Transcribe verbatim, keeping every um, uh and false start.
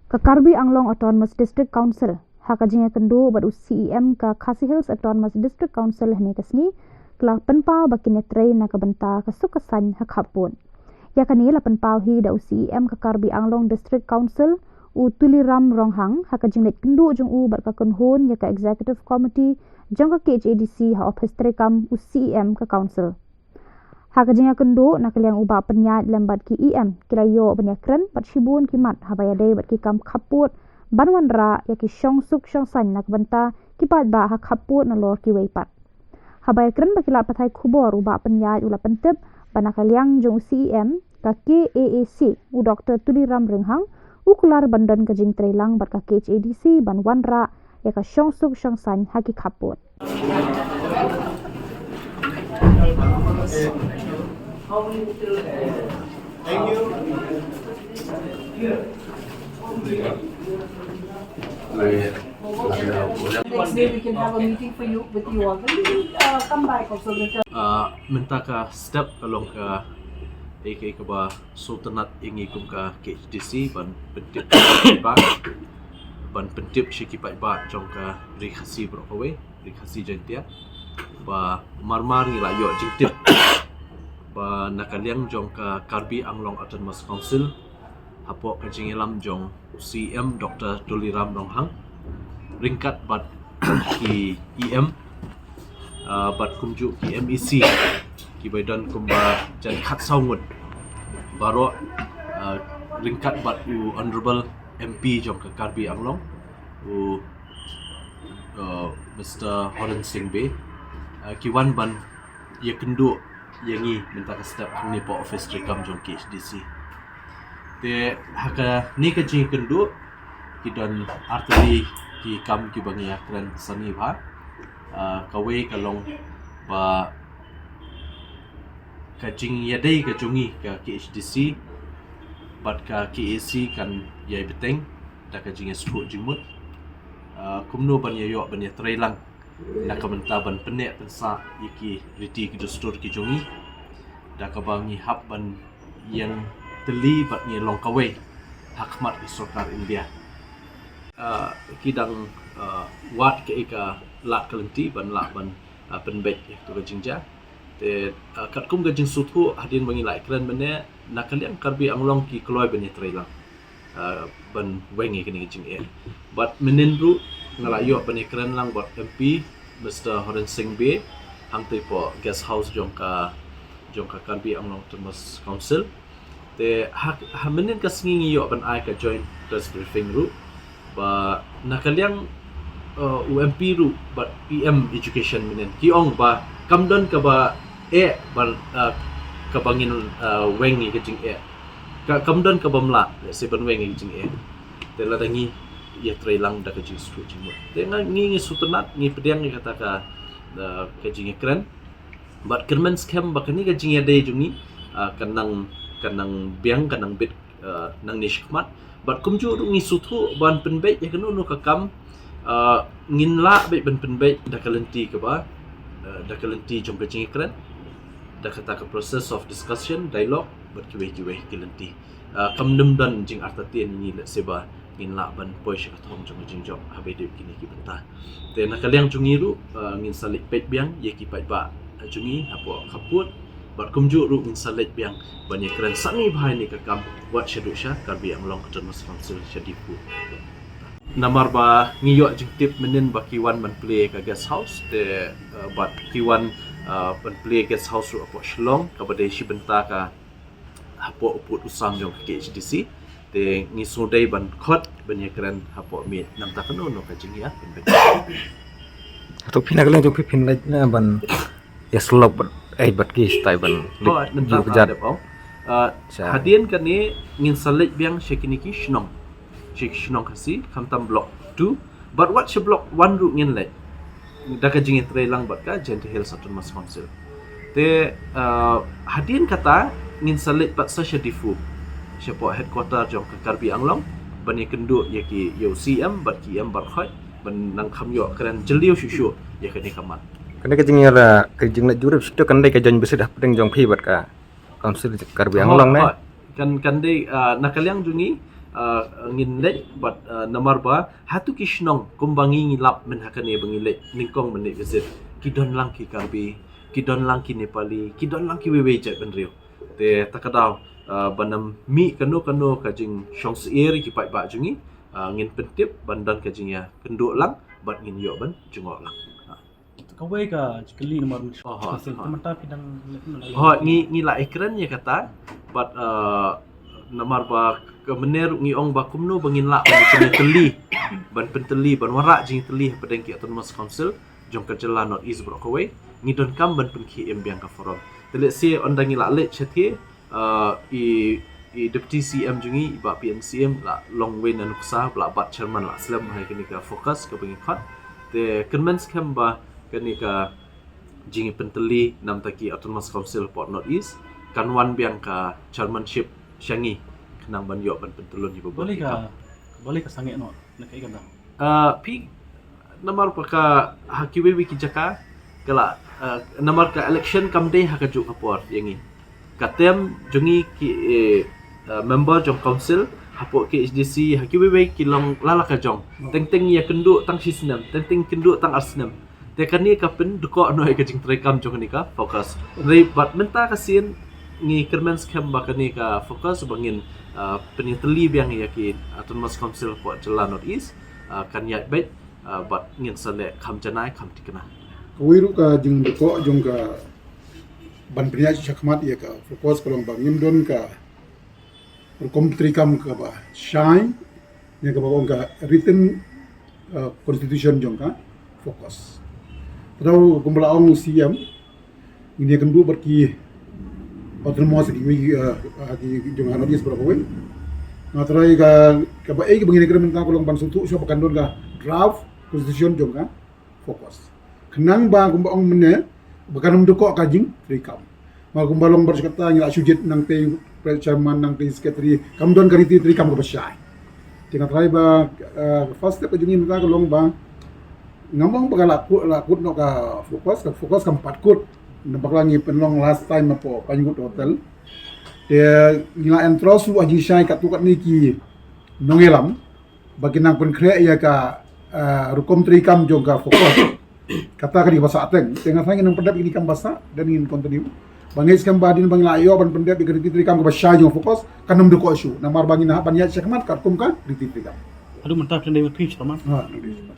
Ka Karbi Anglong Autonomous District Council, ha ka jingïakynduh bad u C E M ka Khasi Hills Autonomous District Council hynne ka sngi, ka la pynpaw ba kin ïatrei na ka bynta ka suk ka saiñ ha khappud. Ïa kane la pynpaw hi da u C E M ka Karbi Anglong District Council, u Tuliram Ronghang, ha ka jingleit kynduh jong u bad ka kynhun ïa ka Executive Committee jong ka K H A D C ha ophis treikam u C E M ka Council. Ha ka jingïakynduh, na ka liang u Bah Pynïaid lem bad ki E M ki la ïoh ban ïakren bad shibun ki mat haba ïadei bad ki kam khappud ban wanrah ïa ki shong suk shong saiñ na ka bynta ki paidbah ha khappud nalor kiwei pat. Haba ïakren bad ki lad pathai khubor, u Bah Pynïaid u la pyntip ba na ka liang jong u C E M ka K A A C, u Doktor Tuliram Ronghang, u kular ban don ka jingtrei lang bad ka K H A D C ban wanrah ïa ka shong suk shong saiñ ha ki khappud. Next day we can have a meeting for you, with you all. Then we will, uh, come back also later. Uh, mynta ka step ka long ka, eh, ka, kaba sngewtynnat ïa ngi kum ka K H D C ban pyntip, ban pyntip sha ki paidbah jong ka Ri Khasi baroh kawei, Ri Khasi Jaiñtia, ba marmar ngi la ïoh jingtip ba na ka liang jong ka Karbi Anglong Autonomous Council, hapoh ka jingïalam jong u C E M Doktor Tuliram Ronghang, ryngkat bad ki E M, uh, bad kumjuh ki M E C, kiba don kumba jan khatsaw ngut baroh, uh, ryngkat bad u Honorable M P jong ka Karbi Anglong, u, uh, Mister Horen Singh Bey, uh, ki wan ban ïakynduh ïa ngi mynta ka step hangne hapoh ophis treikam jong K H D C. Te ha kane ka jingïakynduh ki don artylli ki kam kiba ngi ïakren sani bha. Ah, kawei ka long ba ka jingïadei ka jong ngi ka K H D C bad ka K A C kan ïai bteng da ka jingïasngewthuh jingmut, ah, kumno ban ïa ïoh ban ïatrei lang na ka bynta ban pynneh pynsah ïa ki riti ki dustur ki jong ngi, da kaba ngi hap ban ïeng tylli bad ngi long kawei ha khmat ka sorkar India. Ah, ki dang, ah, wad kaei ka lad ka lynti ban lah ban, ah, pynbeit ïa kato ka jingjia. Te, ah, katkum ka jingsngewthuh hadien ba ngi la ïakren mynne, na ka liang Karbi Anglong ki kloi ban ïatrei lang, ah, ban weng ïa kane ka jingeh. Bad mynnin ruh nga la ïoh ban ïakren lang bad M P Mister Horen Singh Bey hangtei hapoh guest house jong ka, jong ka Karbi Anglong Autonomous Council. Te ha, ha mynnin ka sngi ngi ïoh ban ai ka joint press briefing ruh ba na ka liang, uh, u M P ruh bad E M Education mynnin ki ong ba kam don kaba eh ba, uh, kaba ngin, uh, weng ïa ka jingeh. Ka, kam don kaba mlak, lehse ban weng ïa ka jingeh. Te lada ngi ïatrei lang da ka jingsngewthuh jingmut. Te nga, ngi, ngi sngewtynnat, ngi pdiang ïa kata ka, uh, ka jingïakren. Bad kyrmen skhem ba kane ka jingïadei jong ngi, ah, kan nang, kan nang biang, kan nang bit, ah, nangne shakhmat. Bad kumjuh ruh ngi sngewthuh ban pynbeit ïa kano kano ka kam, ah, ngin lah beit ban pynbeit da ka lynti kaba, ah, da ka lynti jong ka jingïakren, da kata ka process of discussion, dialogue, bad kiwei kiwei ki lynti. Ah, kam nym don jingartatien ïa ngi lehse ba ngin lah ban poi sha ka thong jong ka jingjop haba ïadei bad kine ki bynta. Te na ka liang jong ngi ruh, ah, ngin sa leit peit biang ïa ki paidbah, ah, jong ngi hapoh khappud, bad kumjuh ruh ngin sa leit biang ban ïakren sani bha ïa kane ka kam wat shaduh sha Karbi Anglong Autonomous Council sha Diphu. Namar ba ngi ïoh jingtip mynnin ba ki wan ban plie ka guest house, te, ah, bad ki wan, ah, ban plie guest house ruh hapoh Shillong, kaba dei shi bynta ka hapoh u pud u sam jong ka K H D C. Te ngi sngewdei ban khot ban ïakren hapoh miet, namar kano kano ka jingïa pynbeit. Hato phin, na ka liang jong phi phin leit na ban ïasyllok bad, eh, bad ki stai ban leit. Oh, mynta ju ka jat. Dep ong. Ah, sha. Hadien kane ngin sa leit biang sha kine ki shnong. Sha ki shnong Khasi, khamtam block two. Bad wat sha block one ruh ngin leit da ka jingïatrei lang bad ka Jaintia Hills Autonomous Council. Te, ah, hadien kata ngin sa leit pat sa sha Diphu, shapoh headquarter jong ka Karbi Anglong, ban ïakynduh ïa ki, ïa u C M bad ki E M baroh khoit, ban nang kham ïoh kren jylliew shuh shuh ïa kane ka mat. Kane ka jingïa, ka jingleit jurip shuh kan dei ka joint visit hapdeng jong phi bad ka Council Karbi Anglong ne? Hooid, hooid. Kan, kan dei, ah, na ka liang jong ngi, uh, ngin leit bad uh, namar ba hatu ki shnong kumba ngi ngi lap men ha kane ba ngi leit nyngkong men leit visit, ki don lang ki Karbi, ki don lang ki Nepali, ki don lang ki wei wei jait bynriew. Te ta ka daw uh, ban ym mih kano kano ka jingshong syier ki paidbah jong ngi, uh, ngin pyntip ban don ka jingïakynduh lang bad ngin ïoh ban jngoh lang. Ha. Kawei ka jingkylli namar Oh, ha, ha. Te mynta phi dang Ho, ngi ngi la ïakren ïa kata, bad uh, namar ba ka mynne ruh ngi ong ba kumno ba ngin lah ban pyntylli, ban pyntylli, ban wanrah jingtylli hapdeng ki Autonomous Council jong ka jylla North East baroh kawei, ngi donkam ban pynkhie im biang ka forum. Te lehse ynda ngi la leit shathie, uh, i i Deputy C M jong ngi, i Bah P N Syiem, la long wei na nuksa, la bat chairman la slem ha kane ka FOCUS kaba ngi khot. Te kyrmen skhem ba kane ka jingpyntylli namar ki Autonomous Council hapoh North East kan wan biang ka chairmanship sha ngi, khnang ban ïoh ban pyntyllun ïa ba Balei ki kam. Ka balei ka sangeh noh na kaei kaba? Uh, phi namar ba ka ha kiwei wei ki jaka ka la, uh, namar ka election kam dei ha kajuh ka por ïa ngi. Ka term jong ngi ki, eh, uh, member jong council hapoh K H D C ha kiwei wei ki long la la ka jong. Teng teng ïakynduh tang shi snem, teng teng kynduh tang ar snem. Te kane ka pyndkoh noh ïa ka jingtreikam jong kane ka FOCUS. Hynrei bad mynta ka sien ngi kyrmen skhem ba kane ka FOCUS ba ngin, uh, pynïatylli biang ïa ki Autonomous Council hapoh jylla North East, uh, kan ïaid beit, uh, bad ngin sa leh kham janai kham thikna. Kawei ruh ka jingdkoh jong ka ban pynïaid shakhmat ïa ka FOCUS ka long ba ngim don ka rukom treikam kaba shai, ïa kaba ong ka written, uh, constitution jong ka FOCUS. Te kumba la ong C M, ngin ïakynduh bad ki Autonomous ki, uh, uh, ki jong ka North East baroh kawei. Nga trai ka, kaba ei kaba ngin ïakren mynta ka long ban sngewthuh shuwa ba kan don ka draft constitution jong ka FOCUS, khnang ba kumba ong mynne ba kan ym dkoh ka jingtreikam. Namar kumba long bad kata ngi la shu jied nangtei chairman, nangtei secretary, kam don ka riti treikam kaba shai. Te nga trai ba, uh, first step ka jong ngi mynta ka long ba ngam ong ba ka la kut, la kut noh ka FOCUS, ka FOCUS kam pat kut. Namar ba la ngi pynlong last time hapoh Pinewood Hotel. Te ngi la entrust ruh ha jingshai katto katne ki nongïalam ba kin nang pynkhreh ïa ka, uh, rukom treikam jong ka FOCUS. Kata ka dei kaba sah teng. Te nga tharai ngin nang pyndep ïa kane kam ba sah, then ngin continue. Ba ngeit skhem ba hadien ba ngi la ïoh ban pyndep ïa ka riti treikam kaba shai jong FOCUS, kan ym dkoh shuh. Namar ba ngin hap ban ïaid shakhmat katkum ka riti treikam. Haduh mynta phi dang dei Member Prime Chairman. Ha, dei.